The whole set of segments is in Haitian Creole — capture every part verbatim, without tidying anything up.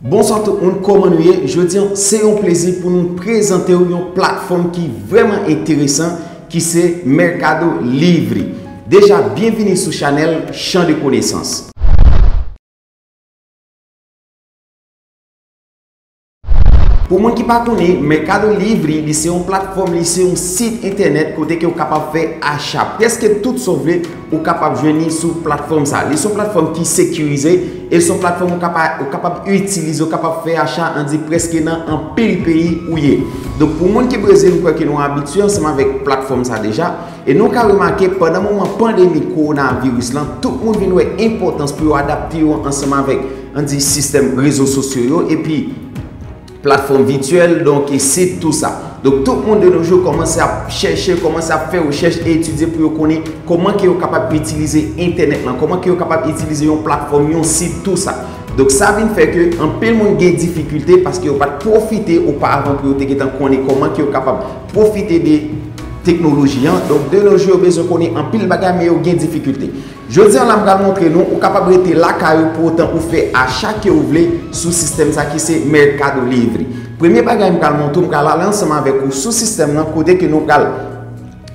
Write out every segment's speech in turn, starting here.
Bonswa tout moun, kòman nou ye? Jodi a, se yon plezi pou nou prezante w yon platfòm ki vrèman enteresan, ki se Mercado Livre. Deja, byenvini sou chanèl Chan de Konesans. Pou moun ki pa konnen, Mercado Livre, li se yon platfòm, li se yon sit entènèt kote ke w kapab fè acha. Prèske tout sa w vle, ou kapab jwenn li sou platfòm sa. Li se yon platfòm ki sekirize, e li se yon platfòm ou kapab, ou kapab itilize, ou kapab fè acha, ann di, prèske nan anpil peyi ou ye. Donk, pou moun ki Brezil, m kwè ke nou abitye ansanm avèk platfòm sa deja. E nou ka remake, pandan moman pandemi kowonaviris lan, tout moun vin wè enpòtans pou yo adapte yo ansanm avèk, ann di, sistèm rezo sosyo yo, epi platfòm vityèl, donk, e sit, tou sa. Donk, tout moun de nos jours kòmanse ap chèche, kòmanse ap fè rechèch e etidye pou yo konnen kòman ke yo kapab itilize entènèt lan, kòman ke yo kapab itilize yon platfòm, yon sit, tou sa. Donk, sa vin fè ke anpil moun gen difikilte paske yo pa t pwofite oparavan pou yo te gentan konnen kòman ke yo kapab pwofite de teknoloji an. Donk, de nos jours, yo bezwen konnen anpil bagay, men yo gen difikilte. Jodi a la, m pral montre nou, ou kapab rete lakay ou pou otan ou fè acha ke ou vle sou sistèm sa ki se Mercado Livre. Premye bagay m pral montre w, m pral ale ansanm avèk ou sou sistèm nan kote ke nou pral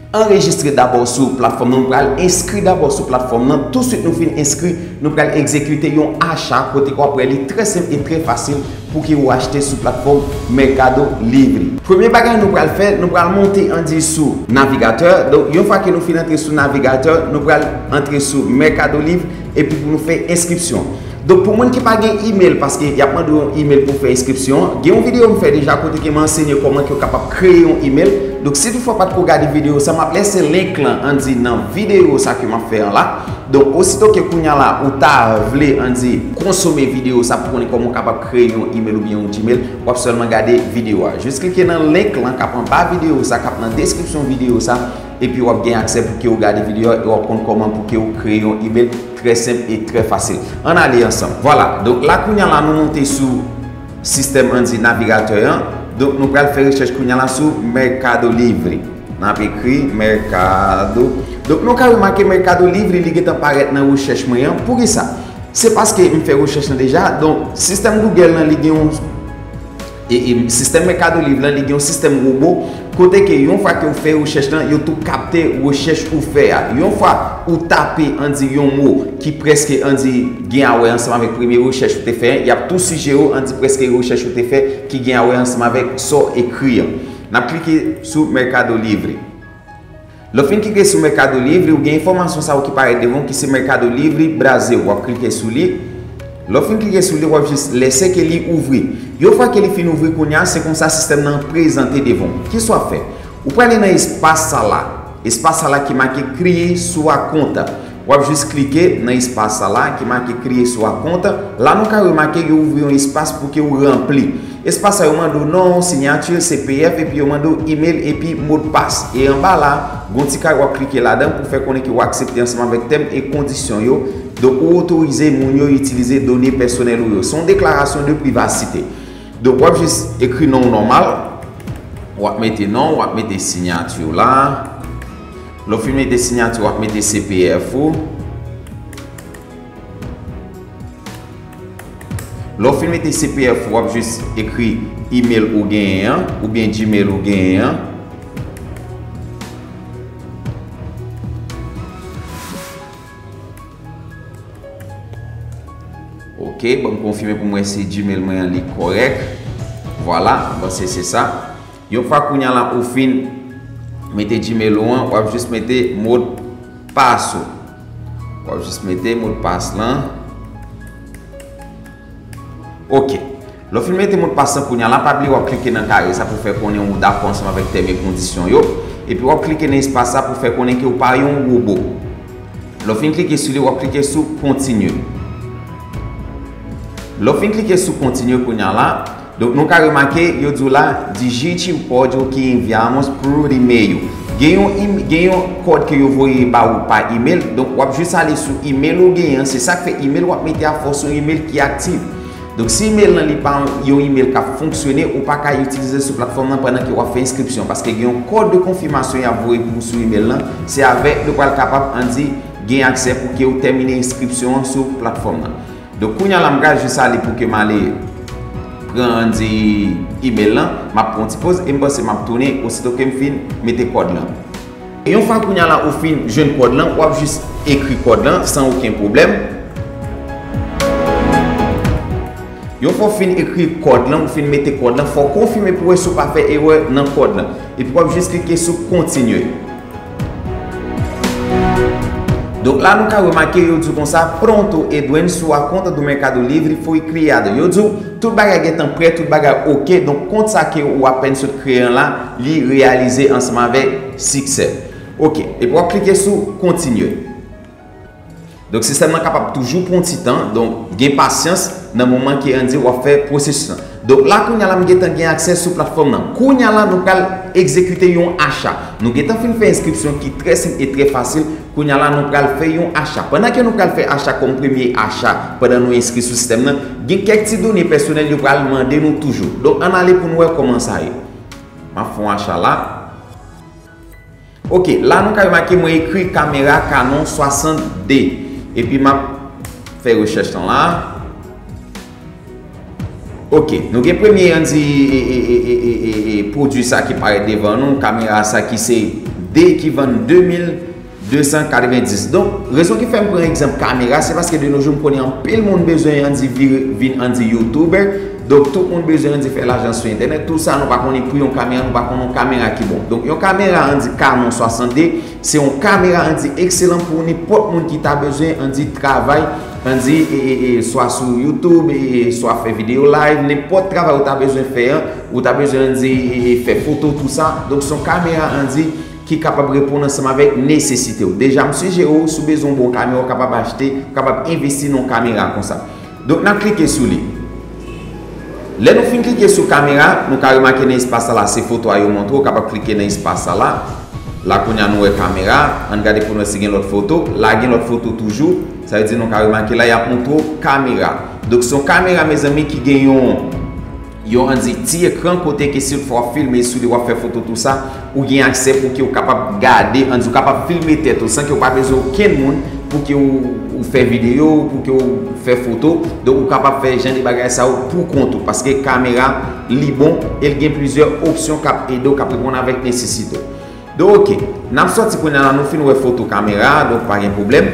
anrejistre dabò sou platfòm nan, nou pral enskri dabò sou platfòm nan. Touswit nou fin enskri, nou pral egzekite yon acha kote ke w ap wè li trè senp e trè fasil pou ke ou achte sou platfòm Mercado Livre. Premye bagay nou pral fè, nou pral monte ann di sou navigatè. Donk, yon fwa ke nou fin antre sou navigatè, nou pral antre sou Mercado Livre epi pou nou fè enskripsyon. Donk, pou moun ki pa gen email, paske y ap mande w yon email pou fè enskripsyon an, gen yon videyo m fè deja kote ke m ansenye kòman ke w kapab kreye yon email. Donk, si toutfwa w pa t ko gade videyo sa, m ap lese link lan, ann di, nan videyo sa ke m ap fè an la. Donk, osito ke kounye a la, ou ta vle, ann di, konsome videyo sa pou konnen kòman w kapab kreye yon email oubyen yon Gmail, w ap sèlman gade videyo a. Jis klike nan link lan k ap anba videyo sa, k ap nan deskripsyon videyo sa, epi w ap gen aksè pou ke w gade videyo a e w ap konn kòman pou ke w kreye yon email trè senp e trè fasil. Ann ale ansanm. Vwala. Donk, la kounye a la, nou monte sou sistèm, ann di, navigatè an. Donk, nou pral fè rechèch kounye a la sou Mercado Livre. N ap ekri Mercado. Donk, nou ka remake Mercado Livre, li gentan parèt nan rechèch mwen an. Poukisa? Se paske m fè rechèch lan deja. Donk, sistèm Google lan, li gen yon, e, e, sistèm Mercado Livre lan, li gen yon sistèm wobo, kote ke yon fwa ke w fè rechèch lan, yo tou kapte rechèch ou fè a. Yon fwa ou tape, ann di, yon mo ki prèske, ann di, gen a wè ansanm avèk premye rechèch ou te fè, y ap tou sijere w, ann di, prèske rechèch ou te fè ki gen a wè ansanm avèk sa w ekri an. N ap klike sou Mercado Livre. Lè w fin klike sou Mercado Livre, ou gen enfòmasyon sa yo ki parèt devan w ki se Mercado Livre Brasil. W ap klike sou li. Lè w fin klike sou li, w ap jis lese ke li ouvri. Yon fwa ke li fin ouvri kounye a, se konsa sistèm nan prezante devan w. Kisa w ap fè? Ou prale nan espas sa la. Espas sa la ki make Crie sua conta. W ap jis klike nan espas sa la ki make Crie sua conta. La nou ka remake yo ouvri yon espas pou ke w ranpli. Espas sa yo mande w non, siyati, C P F, epi yo mande w email epi modpas. E anba la, gon ti kay w ap klike ladan pou fè konnen ke w aksepte ansanm avèk tèm e kondisyon yo. Donk, ou otorize moun yo itilize done pèsonèl ou yo. Se yon deklarasyon de privasite. Donk, w ap jis ekri non w nòmal. W ap mete non, w ap mete siyati w la. Lè w fin mete siyati, w ap mete C P F ou. Lè w fin mete C P F ou, w ap jis ekri email ou genyen an, oubyen Gmail ou genyen an. Ok, ban m konfime pou m wè si Gmail mwen an li kòrèk. Vwala, m panse se sa. Yon fwa kounye a la ou fin mete Gmail ou an, w ap jis mete modpas ou. W ap jis mete modpas lan. Ok. Lè w fin mete modpas lan kounye a la, pa bliye w ap klike nan kare sa pou fè konnen ou dakò ansanm avèk tèm e kondisyon yo. Epi w ap klike nan espas sa pou fè konnen ke w pa yon wobo. Lè w fin klike sou li, w ap klike sou kontinye. Lè w fin klike sou kontinye kounye a la, donk, nou ka remake, yo di w la, digite o código que enviamos por e-mail. Gen yon, gen yon kòd ke yo voye ba ou pa email. Donk, w ap jis ale sou email ou genyen an. Se sa k fè email w ap mete a fò se yon email ki aktif. Donk, si email lan li pa yon email k ap fonksyone, ou pa ka itilize l sou platfòm nan pandan ke w ap fè enskripsyon. Paske gen yon kòd de konfimasyon y ap voye pou ou sou email lan. Se avèk li w pral kapab, ann di, gen aksè pou ke w tèmine enskripsyon an sou platfòm nan. Donk, kounye a la, m pral jis ale pou ke m ale Pran, ann di, email lan, m ap pran yon ti poz e m panse m ap tounen osito ke m fin mete kòd lan. Yon fwa kounye a la ou fin jwenn kòd lan, w ap jis ekri kòd lan san okenn pwoblèm. Yon fwa w fin ekri kòd lan, ou fin mete kòd lan, fò w konfime pou w wè si w pa fè erè nan kòd lan. Epi w ap jis klike sou kontinye. Donk la nou ka remake yo di w konsa, pronto e duen su a conta do Mercado Livre foi criada. Yo di w tout bagay gentan prè, tout bagay oke. Donk kont sa ke ou apèn sot kreye an la, li reyalize ansanm avèk siksè. Oke, epi w ap klike sou kontinye. Donk sistèm nan kapab toujou pran ti tan, donk gen pasyans nan moman ke ann di w ap fè pwosesis lan. Donk la kounye a la m gentan gen aksè sou platfòm nan. Kounye a la nou pral egzekite yon acha. Nou gentan fin fè enskripsyon ki trè senp e trè fasil. Kounye a la nou pral fè yon acha. Pandan ke nou pral fè acha kòm premye acha, pandan nou enskri sou sistèm nan, gen kèk ti done pèsonèl yo pral mande nou toujou. Donk ann ale pou nou wè kòman sa ye. M ap fè yon acha la. Oke, la nou ka remake mwen ekri kamera Canon swasannde epi m ap fè rechèch lan la. Oke, nou gen premye ann di e, e, e, e, e, e, e, pwodui sa ki parèt devan nou, kamera sa ki se de ki vann de mil de san katrevenndis. Donk, rezon ki fè m pran egzanp kamera, se paske de nos jours m konnen anpil moun bezwen ann di vire, vin ann di YouTuber. Donk, tout moun bezwen ann di fè lajan sou entènèt. Tou sa, nou pa konnen pri yon kamera, nou pa konnen yon kamera ki bon. Donk, yon kamera ann di Canon swasannde, se yon kamera ann di ekselan pou nenpòt moun ki ta bezwen ann di travay, ann di, e, e, e, swa sou YouTube, e, e, swa fè videyo live, nenpòt travay ou ta bezwen fè an, ou ta bezwen ann di, e, e, fè foto, tou sa. Donk, se yon kamera ann di ki kapab reponn ansanm avèk nesesite w. Deja, m sijere w, si w bezwen yon bon kamera, w kapab achte, w kapab envesti nan yon kamera konsa. Donk, n ap klike sou li. Lè nou fin klike sou kamera, nou ka remake nan espas sa la, se foto a yo montre, w kapab klike nan espas sa la. La, kounye a, nou wè kamera. Ann gade pou nou wè si gen lòt foto. La, gen lòt foto toujou. Sa vle di, nou ka remake la, y ap montre w kamera. Donk, se yon kamera, mezanmi, ki gen yon yon ann di ti ekran kote ke si toutfwa w ap filme sou li, w ap fè foto tou sa, ou gen aksè pou ke w kapab gade, ann di w kapab filme tèt ou san ke w pa bezwen okenn moun pou ke w, ou fè videyo, pou ke w fè foto. Donk ou kapab fè jan de bagay sa yo pou kont ou paske kamera li bon e l gen plizyè opsyon k ap ede w, k ap reponn avèk nesesite w. Donk, oke, n ap sòti kounye a la, nou fin wè foto kamera a, donk pa gen pwoblèm.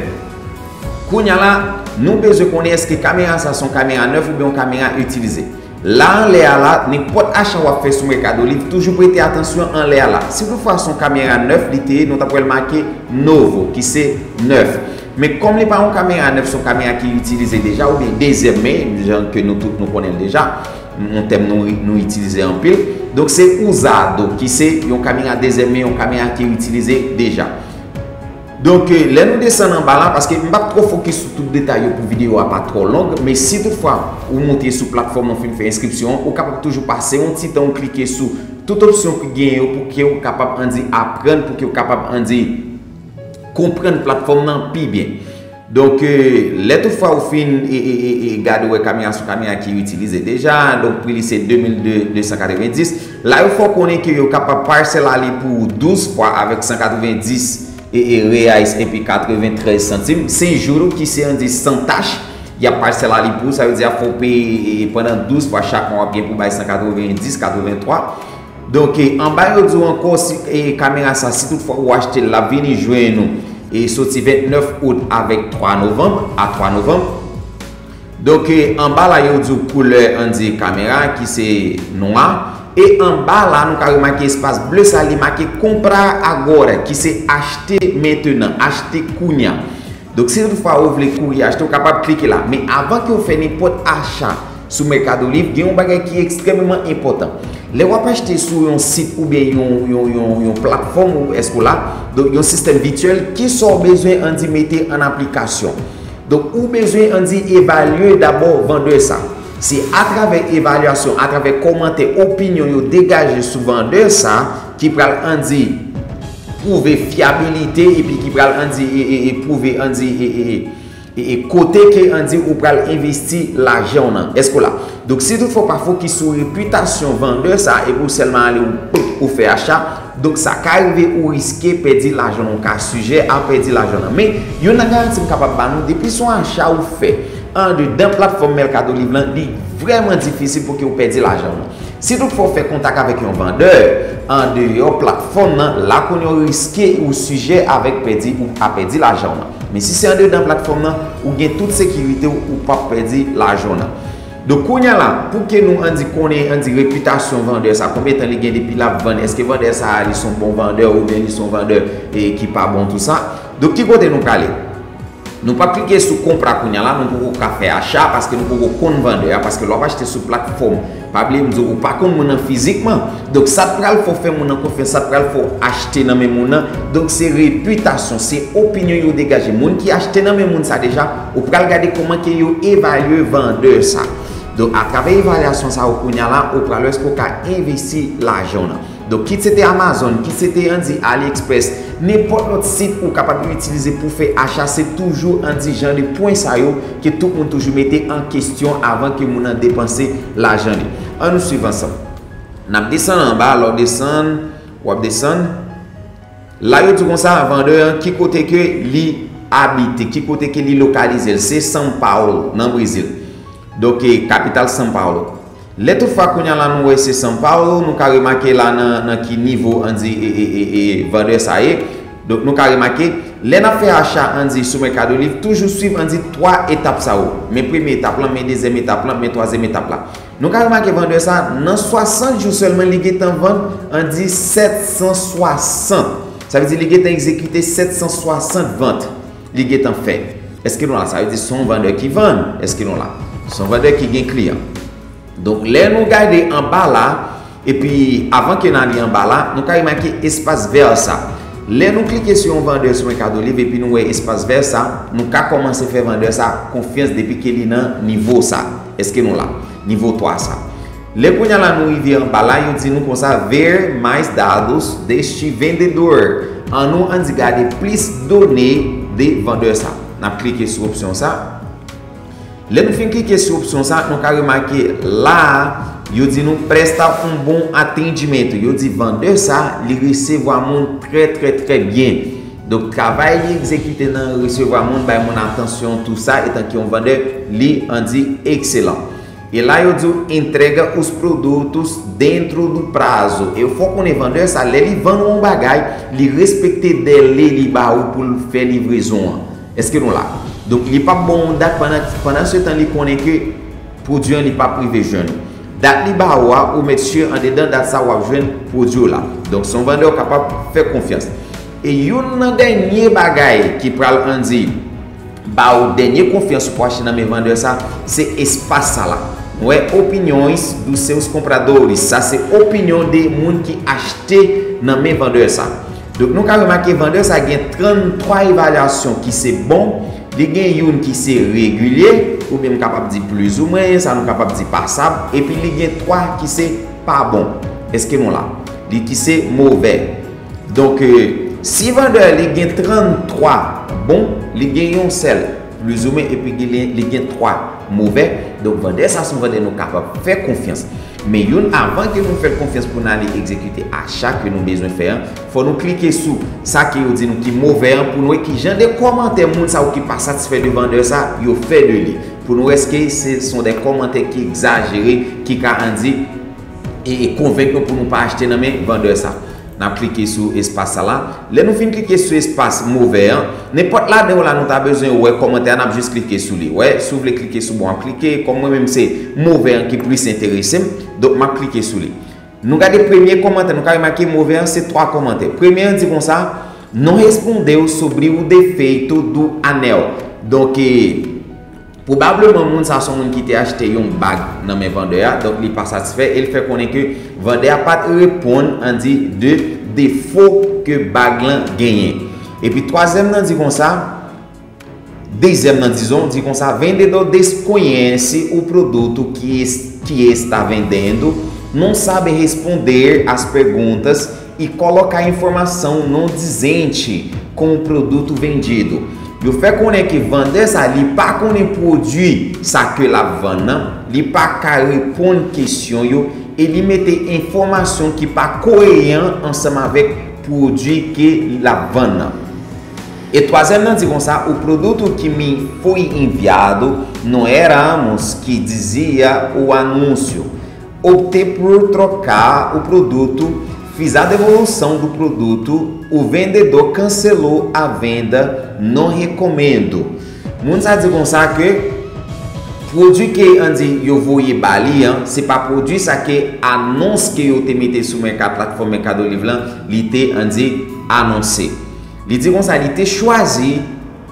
Kounye a la, nou bezwen konnen èske kamera sa se yon kamera nèf oubyen yon kamera itilize. La anlè a la, nenpòt acha w ap fè sou Mercado Livre, toujou prete atansyon anlè a la. Si toutfwa se yon kamera nèf li te ye, nou t ap wè l make novo, ki se nèf. Men kòm li pa yon kamera nèf, se yon kamera ki itilize deja, oubyen dezèm men, jan ke nou tout nou konnen l deja, yon tèm nou, nou itilize anpil. Donk, se usado, ki se yon kamera dezèm men, yon kamera ki itilize deja. Donk, eh, lè nou desann anba la, paske m p ap twò fokis sou tout detay yo pou videyo a pa twò long, men si toutfwa ou moute sou platfòm ou fin fè enskripsyon an, ou kapab toujou pase yon ti tan ou klike sou tout opsyon ki gen yo pou ke ou kapab ann di aprann, pou ke ou kapab ann di konprann platfòm nan pi byen. Donk, eh, lè toutfwa ou fin e, e, e, e gade, ou wè kamera se yon kamera ki itilize deja, donk pri li se de mil de san katrevendis. La, yo fè w konnen ke yo kapab parsèl a li pou douz fwa avèk san katrevendis e, e reais epi katreventrèz santim. Se juro ki se ann di san tach, y ap parsèl a li pou ou, sa vle di ap fè w peye, e, pandan douz fwa chak mwa w ap gen pou bay san katrevendis, katreventwa. Donk, e, anba yo di w ankò si, e, kamera sa, si toutfwa ou achte l, l ap vini jwenn ou, e, soti ventnèf out avèk twa novanm, a twa novanm. Donk, e, anba la, yo di w koulè ann di kamera, ki se nwa. E anba la, nou ka remake espas ble sa, li make comprar agora, ki se achte mentenan, achte kounye a. Donk, si toutfwa ou vle kouri achte, ou kapab klike la. Men avan ke w fè nenpòt acha sou Mercado Livre, gen yon bagay ki ekstrèmeman enpòtan. Lè w ap achte sou yon sit oubyen yon, yon, yon, yon platfòm ou èske w la, donk yon sistèm vityèl, kisa w bezwen ann di mete an aplikasyon? Donk, ou bezwen ann di evalye dabò vandè sa. Se atravè evalyasyon, atravè kòmantè, opinyon yo degaje sou vandè sa ki pral ann di pwouve fyabilite epi ki pral ann di e, e, e pwouve ann di e, e, e, e, e kote ke ann di ou pral envesti lajan w nan. Èske w la? Donk, si toutfwa w pa fokis sou repitasyon vandè sa epi w sèlman ale ou, ou fè acha, donk sa ka rive ou riske pèdi lajan w, ou ka sijè a pèdi lajan w nan. Men, youn nan garanti m kapab ba nou, depi se yon acha ou fè, Andedan platfòm Mercado Livre lan, li vrèman difisil pou ke w pèdi lajan w. Si toutfwa w fè kontak avèk yon vandè andeyò platfòm nan, la kounye a w riske ou sijè avèk pèdi ou a pèdi lajan w nan. Men si se andedan platfòm nan, ou gen tout sekirite w, ou p ap pèdi lajan w nan. Donk kounye a la, pou ke nou ann di konnen ann di repitasyon vandè sa, konbyen tan li gen depi l ap vann, èske vandè sa a li se yon bon vandè oubyen li se yon vandè e, ki pa bon tou sa. Donk ki kote nou prale? Nou p ap klike sou konpra kounye a la, nou poko ka fè acha paske nou poko konn vandè a, paske lè w ap achte sou platfòm, pa bliye m di w, ou pa konn moun nan fizikman. Donk sa t pral fè w fè moun nan konfyans, sa t pral fè w achte nan men moun nan, donk se repitasyon, se opinyon yo degaje. Moun ki achte nan men moun sa deja, ou pral gade kòman ke yo evalye vandè sa. Donk atravè evalyasyon sa yo kounye a la, ou pral wè èske w ka envesti lajan w nan. Donk kit se te Amazon, kit se te ann di AliExpress, nenpòt lòt sit ou kapab itilize pou fè acha, se toujou ann di jan de pwen sa yo ke tout moun toujou mete an kesyon avan ke moun nan depanse lajan li. Ann nou swiv ansanm. N ap desann anba, lè w desann, w ap desann. La yo di konsa, vandè an, ki kote ke li abite, ki kote ke li lokalize l, se São Paulo, nan Brezil. Donk e, kapital São Paulo. Lè toutfwa kounye a la nou wè se São Paulo, nou ka remake la nan, nan ki nivo ann di e, e, e, e, vandè sa ye. Donk nou ka remake, lè n ap fè acha ann di sou Mercado Livre, toujou swiv ann di twa etap sa yo. Men premye etap lan, men dezyèm etap lan, men twazyèm etap la. Nou ka remake vandè sa, nan swasant jou sèlman li gentan vann ann di sèt san swasant. Sa vle di li gentan egzekite sèt san swasant vant li gentan fè. Èske nou la? Sa vle di se yon vandè ki vann. Èske nou la? Se yon vandè ki gen kliyan. Donk lè nou gade anba la, epi avan ke n ale anba la, nou ka remake espas vè sa. Lè nou klike sou yon vandè sou Mercado Livre epi nou wè espas vè sa, nou ka kòmanse fè vandè sa konfyans depi ke li nan nivo sa. Èske nou la? Nivo twa sa. Lè kounye a la nou rive anba la, yo di nou konsa, ver mais dados deste vendedor. An nou ann di gade plis done de vandè sa. N ap klike sou opsyon sa. Lè nou fin klike sou opsyon sa, nou ka remake la a, yo di nou presta um bom atendimento. Yo di vandè sa, li resevwa moun trè, trè, trè byen. Donk travay li egzekite nan resevwa moun, bay moun atansyon, tou sa, etan ke yon vandè, li ann di ekselan. E la yo di w entrega os produtos dentro do prazo. E w fò konnen vandè sa, lè li vann ou yon bagay, li respekte dèle li ba ou pou l fè livrezon an. Èske nou la? Donk li p ap ba w yon dat pandan, pandan se tan li konnen ke pwodui an li p ap rive jwenn ou. Dat li ba ou a, ou mèt si andedan dat sa w ap jwenn pwodui w la. Donk se yon vandè w kapab fè konfyans. E youn nan dènye bagay ki pral ann di ba ou dènye konfyans ou pou achte nan men vandè sa, se espas sa la. Nou wè opiniões dos seus compradores. Sa se opinyon de moun ki achte nan men vandè sa. Donk nou ka remake vandè sa gen tranntwa evalyasyon ki se bon, li gen youn ki se regilye, oubyen m kapab di plizoumwen, sa nou kapab di pasab, epi li gen twa ki se pa bon. Èske nou la? Li ki se movè. Donk, e, si vandè li gen tranntwa bon, li gen yon sèl plizoumwen, epi li, li gen twa movè. Donk vandè sa se yon vandè nou kapab fè konfyans. Men youn, avan ke nou fè l konfyans pou n ale egzekite acha ke nou bezwen fè an, fò nou klike sou sa ke yo di nou ki movè an pou nou wè ki jan de kòmantè moun sa yo ki pa satisfè de vandè sa yo fè de li. Pou nou wè èske se, se yon de kòmantè ki egzajere, ki ka ann di e, e konvenk nou pou nou pa achte nan men vandè sa. N ap klike sou espas sa la. Lè nou fin klike sou espas movè an, nenpòt ladan yo la nou ta bezwen wè kòmantè a, n ap jis klike sou li. Wè, si w vle klike sou bon, w ap klike. Kòm mwen menm se movè an ki plis enterese m, donk m ap klike sou li. Nou gade premye kòmantè, nou ka remake movè an se twa kòmantè. Premye an di konsa, não respondeu sobre o defeito do anel. Donk, e, pwobableman moun sa se yon moun ki te achte yon bag nan men vandè a, donk li pa satisfè e l fè konnen ke vandè a pa t reponn ann di de defo ke bag lan genyen. Epi twazyèm nan di konsa, dezyèm nan dizon, di konsa, vendedor desconhece o produto que, es- que está vendendo, não sabe responder às perguntas e colocar informação não dizente com o produto vendido. Yo fè konnen ke vandè sa, li pa konnen pwodui sa ke l ap vann nan, li pa ka reponn kesyon yo, e li mete enfòmasyon ki pa koeran ansanm avèk pwodui ke l ap vann nan. E twazyèm nan di konsa, o produto que me foi enviado não éramos que dizia o anúncio. Optei por trocar o produto, fiz a devolução do produto, o vendedor cancelou a venda, não recomendo. Moun sa di konsa ke pwodui ke, ann di, yo voye ba li an, se pa pwodui sa ke anons ke yo te mete sou mèka, platfòm Mercado Livre lan, li te, ann di, anonse. Li di konsa, li te chwazi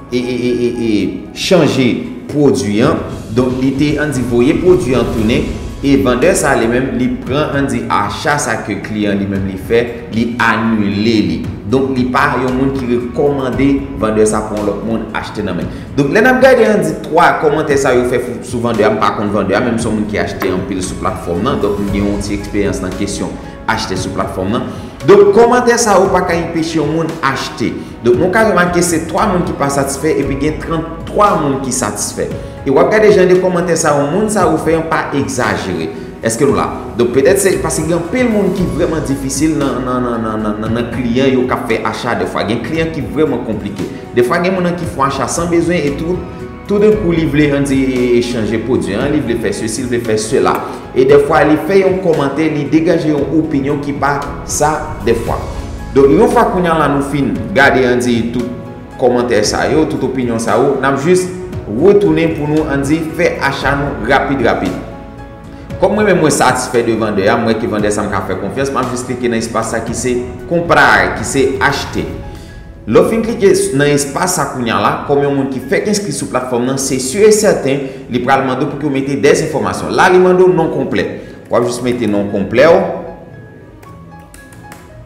e, e, e, e, e chanje pwodui an. Donk, li te, ann di, voye pwodui an tounen. E vandè sa, li menm, li pran, ann di, acha sa ke kliyan li menm li fè, li anile li. Donk, li pa yon moun ki rekòmande vandè sa pou yon lòt moun achte nan men. Donk, lè n ap gade, ann di, twa kòmantè sa yo fè fou- sou vandè a, m pa konn vandè a, men m se yon moun ki achte anpil sou platfòm nan. Donk, m gen yon ti eksperyans nan kesyon achte sou platfòm nan. Donk, kòmantè sa yo pa ka enpeche yon moun achte. Donk, nou ka remake se twa moun ki pa satisfè epi gen tranntwa moun ki satisfè. E w ap gade jan de kòmantè sa yo, moun sa yo fè an pa egzajere. Èske nou la? Donk, petèt se paske gen anpil moun ki vrèman difisil nan, nan, nan, nan, nan, nan, nan kliyan yo k ap fè acha defwa. Gen kliyan ki vrèman konplike. Defwa, gen moun nan ki fè acha san bezwen e tou, toudenkou, li vle, ann di, chanje pwodui an, li vle fè sesi, li vle fè sela. E defwa, li fè yon kòmantè, li degaje yon opinyon ki pa sa defwa. Donk, yon fwa kounye a la nou fin gade, ann di, tout kòmantè sa yo, tout opinyon sa yo, n ap jis retounen pou nou, ann di, fè acha nou rapid, rapid. Kòm mwen menm mwen satisfè de vandè a, m wè ke vandè sa m ka fè konfyans, m ap jis klike nan espas sa ki se comprar, ki se achte. Lè w fin klike s- nan espas sa kounye a la, kòm yon moun ki fèk enskri sou platfòm nan, se si e sèten, li pral mande w pou ke w mete dè enfòmasyon. La, li mande w non konplè. W ap jis mete non konplè w.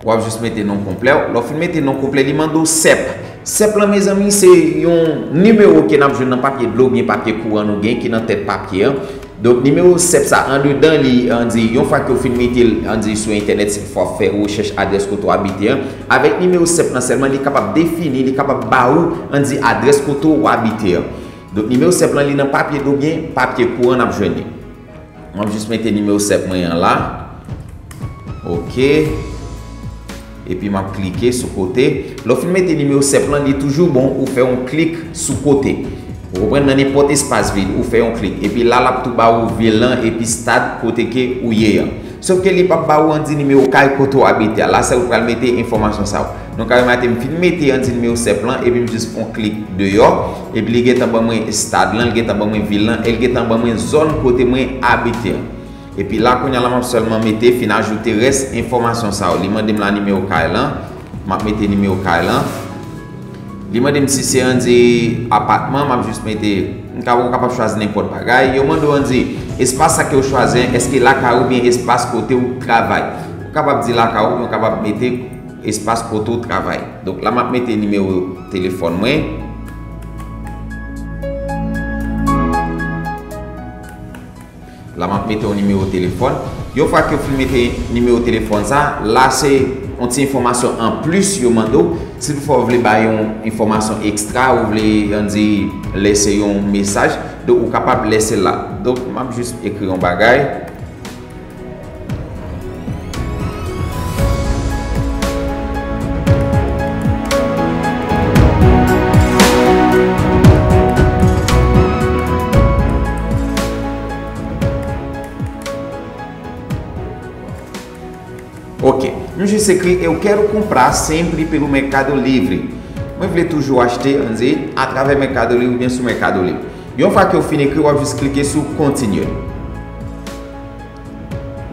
W ap jis mete non konplè w. Lè w fin mete non konplè, li mande w sèp. Sèp lan, mezanmi, se yon nimewo ke n ap jwenn nan papye dlo oubyen papye kouran nou gen ki nan tèt papye an. Donk, nimewo sèp sa, andedan li, ann di, yon fwa ke w fin mete l, ann di, sou entènèt, si w fè rechèch adrès kote w abite an, avèk nimewo sèp lan sèlman, li kapab defini, li kapab ba ou, ann di, adrès kote w abite an. Donk, nimewo sèp lan, li nan papye dlo oubyen papye kouran n ap jwenn li. M ap jis mete nimewo sèp mwen an la. Oke. Epi m ap klike sou kote. Lè w fin mete nimewo sèp lan, li toujou bon ou fè yon klik sou kote. Ou konprann, nan nenpòt espas vid, ou fè yon klik. Epi la, l ap tou ba ou vil lan epi stad kote ke ou ye an. Sòf ke li p ap ba ou, ann di, nimewo kay kote w abite a. La, sèl ou pral mete enfòmasyon sa yo. Nou ka remake m fin mete, ann di, nimewo sèp lan, epi m jis fè yon klik deyò. Epi li gentan ban mwen stad lan, li gentan ban mwen vil lan, e li gentan ban mwen zòn kote mwen abite an. Epi la, kounye a la, m ap sèlman mete, fin ajoute rès enfòmasyon sa yo. Li mande m la nimewo kay lan, m ap mete nimewo kay lan. Li mande m si se, ann di, apatman, m ap jis mete, m ka, ou kapab chwazi nenpòt bagay. Yo mande w, ann di, espas sa ke w chwazi an, èske lakay ou oubyen espas kote w travay? Ou kapab di lakay ou, oubyen ou kapab mete espas kote w travay. Donk la, m ap mete nimewo telefòn mwen. La, m ap mete yon nimewo telefòn. Yon fwa ke w fin mete nimewo telefòn sa, la se yon ti enfòmasyon anplis yo mande w. Si toutfwa w vle bay yon enfòmasyon ekstra, ou vle, ann di, lese yon mesaj, donk ou kapab lese l la. Donk, m ap jis ekri yon bagay. Ok, m jis ekri: Eu quero comprar sempre pelo Mercado Livre. Mwen vle toujou achte, ann di, atravè Mercado Livre oubyen sou Mercado Livre. Yon fwa ke w fin ekri, w ap jis klike sou kontinye.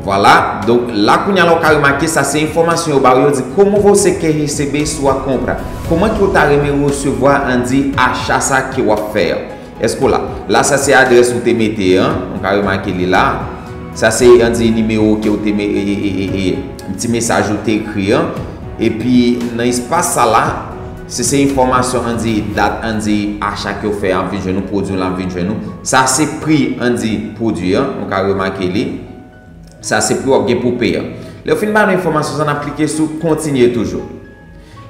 Vwala, donk la kounye a la w ka remake sa se enfòmasyon yo ba w, yo di: Como você quer receber sua compra? Kòman ke w ta renmen resevwa, ann di, acha sa ke w ap fè an? Èske w la? La sa se adrès ou te mete an, nou ka remake li la. Sa se, ann di, nimewo ke w te me- e, e, e, e, e, ti mesaj ou te ekri an. Epi nan espas sa la, se se enfòmasyon, ann di, dat, ann di, acha ke w fè an ap vin jwenn ou, pwodui lan ap vin jwenn ou. Sa se pri, ann di, pwodui an, nou ka remake li. Sa se pri w ap gen pou peye an. Lè yo fin ba nou enfòmasyon sa, n ap klike sou kontinye toujou.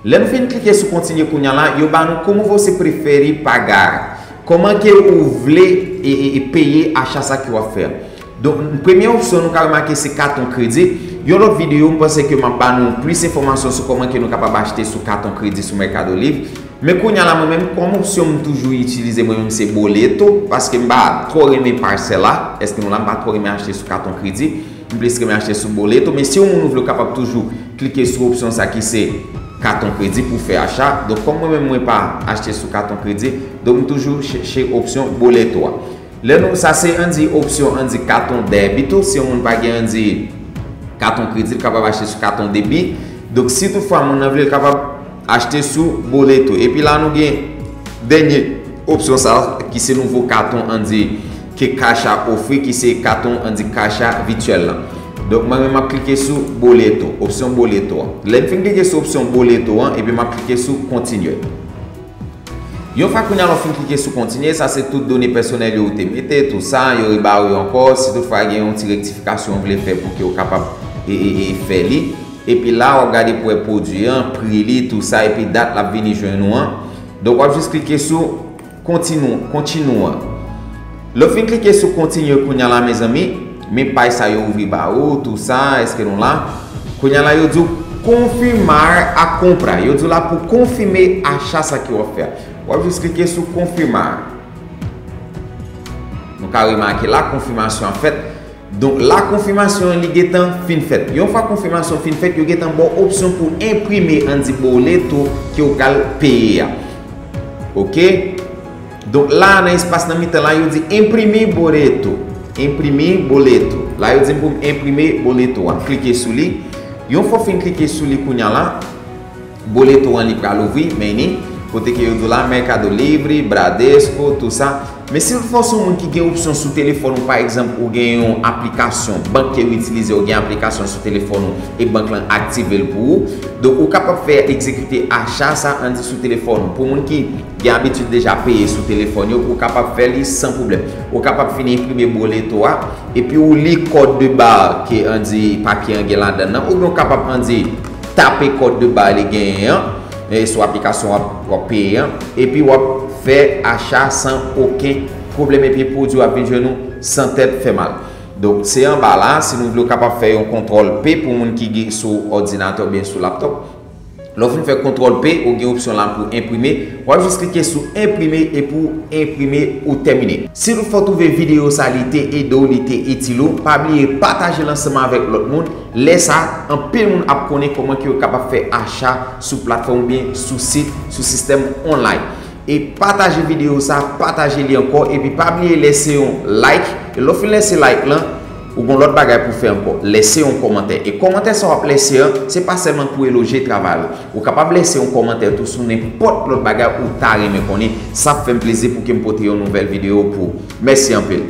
Lè nou fin klike sou kontinye kounye a la, yo ba nou como você prefere pagar. Kòman ke ou vle e, e, e peye acha sa ke w ap fè an? Donk, premye opsyon nou ka remake se katon kredi. Yon lòt videyo, m panse ke m ap ba nou plis enfòmasyon sou kòman ke nou kapab achte sou katon kredi sou Mercado Livre. Men kounye a la, mwen menm, kòm opsyon m toujou itilize, mwen menm, se Boleto, paske m pa twò renmen paj sèla. Èske nou la? M pa twò renmen achte sou katon kredi. M plis renmen achte sou Boleto. Men si yon moun ou vle, ou kapab toujou klike sou opsyon sa ki se katon kredi pou fè acha. Donk, kòm mwen menm, mwen pa achte sou katon kredi, donk m toujou chèche opsyon Boleto a. Lè nou, sa se, ann di, opsyon, ann di, katon dèbi tou. Si yon moun pa gen, ann di, katon kredi, li kapab achte sou katon debi. Donk, si toutfwa moun nan vle, li kapab achte sou Boleto. Epi la, nou gen dènye opsyon sa, ki se nouvo katon, ann di, ke Caixa ofri, ki se katon, ann di, Caixa vityèl la. Donk, mwen menm, m ap klike sou Boleto, opsyon Boleto a. Lè m fin klike sou opsyon Boleto an, epi m ap klike sou kontinye. Yon fwa kounye a lè w fin klike sou kontinye, sa se tout done pèsonèl yo ou te mete, tou sa, yo rebare w ankò. Si toutfwa gen yon ti rektifikasyon w vle fè pou ke w kapab e, e, e, fè li. Epi la, w ap gade pou wè pwodui an, pri li, tou sa, epi dat l ap vini jwenn ou an. Donk, w ap jis klike sou kontinu, kontinu an. Lè w fin klike sou kontinye kounye a la, mezanmi, men paj sa yo ouvri ba ou, tou sa, èske nou la? Kounye a la, yo di w confirmar a compra. Yo di w la pou konfime acha sa ke w ap fè a. W ap jis klike sou confirmar. Nou ka remake la, konfimasyon ap fèt. Donk, la konfimasyon an, li gentan fin fèt. Yon fwa konfimasyon fin fèt, yo gentan ba w opsyon pou enprime, ann di, Boleto ke w pral peye a. Oke? Donk, la, nan espas nan mitan la, yo di imprime boleto. Imprime boleto. La, yo di m pou m enprime Boleto a. M klike sou li. Yon fwa w fin klike sou li kounye a la, Boleto an li pral ouvri, men ni, kote ke yo di w la, Mercado Livre, Bradesco, tou sa. Men si toutfwa w se yon moun ki gen opsyon sou telefòn ou, pa egzanp, ou gen yon aplikasyon bank ke w itilize, ou gen aplikasyon sou telefòn ou e bank lan aktive l pou ou. Donk, ou kapab fè egzekite acha sa, ann di, sou telefòn ou. Pou moun ki gen abitid deja peye sou telefòn yo, ou kapab fè li san pwoblèm. Ou kapab fin enprime Boleto a, epi ou li code de barre ke, ann di, pake an gen ladan l nan, oubyen ou kapab, ann di, tape code de barre li genyen an, e sou aplikasyon w ap, w ap peye an, epi w ap fè acha san okenn pwoblèm, epi pwodui w ap vin jwenn ou san tèt fè mal. Donk, se anba la, si nou vle, w kapab fè yon kontwòl P pou moun ki gen sou òdinatè oubyen sou laptòp. Lè w fin fè kontwòl P, ou gen opsyon la pou enprime. W ap jis klike sou enprime, epi w enprime, ou tèmine. Si toutfwa w twouve videyo sa, li te ede w, li te itil ou, pa bliye pataje l ansanm avèk lòt moun. Lè sa, anpil moun ap konnen kòman ke yo kapab fè acha sou platfòm oubyen sou sit, sou sistèm online. E pataje videyo sa, pataje li ankò, epi pa bliye lèse yon like. E lè w fin lèse like lan, ou gon lòt bagay pou fè ankò. Lèse yon kòmantè. E kòmantè sa w ap lèse an, se pa sèlman pou eloje travay ou. Ou kapab lèse yon kòmantè tou sou nenpòt lòt bagay ou ta renmen konnen. Sa ap fè m plezi pou ke m pote yon nouvèl videyo pou ou. Mèsi anpil.